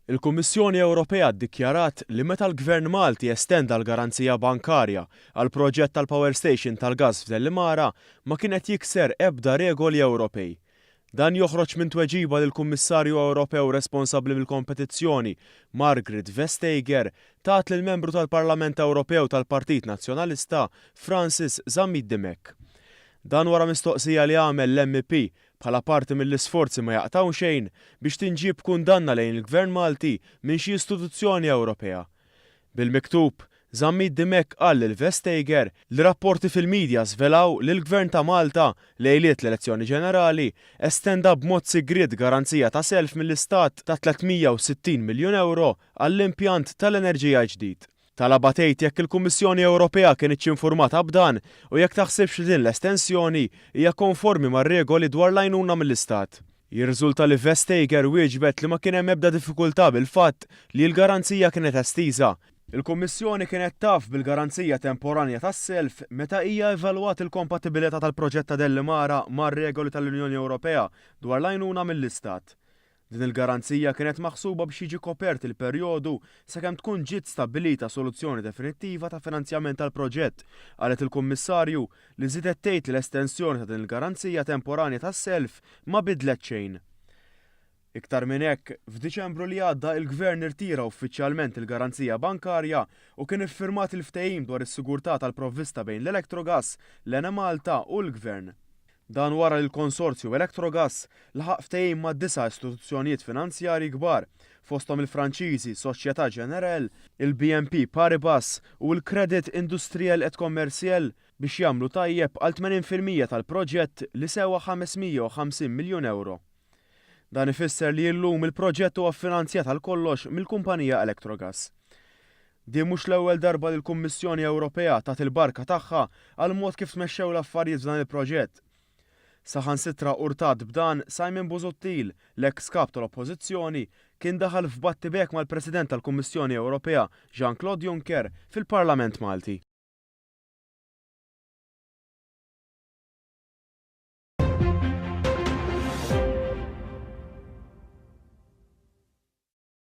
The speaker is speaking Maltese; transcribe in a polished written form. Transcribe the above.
Il-Kummissjoni Ewropea ddikjarat li meta l-Gvern Malti estenda l-garanzija bankarja għall-proġett tal-power station tal-gass f'Dellimara ma kien qed jikser ebda regoli Ewropej. Dan joħroġ minn tweġiba li l-Kummissarju Ewropew responsabbli mill-kompetizzjoni, Margrethe Vestager, tat lill-Membru tal-Parlament Ewropew tal-Partit Nazzjonalista, Francis Zammit Dimech. Dan wara mistoqsija li għamel l-MEP bħala parti mill-isforzi ma jaqtgħu xejn biex tinġieb kundanna lejn il-Gvern Malti minn xi istituzzjoni Ewropea. Bil-miktub, Zammit Dimech qal lil Vestager li rapporti fil-media żvelaw li l-Gvern ta' Malta, lejliet l-elezzjoni ġenerali, estenda b'mod sigriet garanzija ta' self mill-Istat ta' 360 miljun ewro għall-impjant tal-enerġija ġdid. Talabha tgħid jekk il-Kummissjoni Ewropea kinitx infurmata b'dan u jekk taħsibx li din l-estensjoni hija konformi mar-regoli dwar l-għajnuna mill-Istat. Jirriżulta li Vestager wieġbet li ma kien hemm ebda diffikultà bil-fatt li l-garanzija kienet estiża. Il-Kummissjoni kienet taf bil-garanzija temporanja tas-self meta hija evalwat il-kompatibilità tal-proġett ta' Dellimara mar-regoli tal-Unjoni Ewropea dwar l-għajnuna mill-Istat. Din il-garanzija kienet maħsuba biex jiġi kopert il-perjodu sakemm tkun ġiet stabbilita soluzzjoni definittiva ta' finanzjament tal-proġett, qalet il-Kummissarju, li żiedet tgħid li l-estensjoni ta' din il-garanzija temporanja tas-self ma bidlet xejn. Iktar minn hekk, f'Diċembru li għadda il-Gvern irtira uffiċjalment il-garanzija bankarja u kien iffirmat il-ftehim dwar is-sigurtà tal-provvista bejn l-Electrogas, l-Enemalta u l-Gvern. Dan wara li l-konsorzju Electrogas laħaq ftehim ma' disa' istituzzjonijiet finanzjarji kbar, fosthom il-Franċiżi Società Generale, il-BNP Paribas u l-Credit Industriel et Commercial biex jagħmlu tajjeb għal 80% tal-proġett li sewa 550 miljun ewro. Dan ifisser li llum il-proġett huwa ffinanzjat għal kollox mill-kumpanija Electrogas. Din mhux l-ewwel darba li l-Kummissjoni Ewropea tat il-barka tagħha għall-mod kif tmexxew l-affarijiet f'dan il-proġett. Saħansitra urtat b'dan, Simon Busuttil, l-eks Kap tal-Oppożizzjoni, kien daħal f'battibek mal-President tal-Kummissjoni Ewropea, Jean Claude Juncker, fil-Parlament Malti.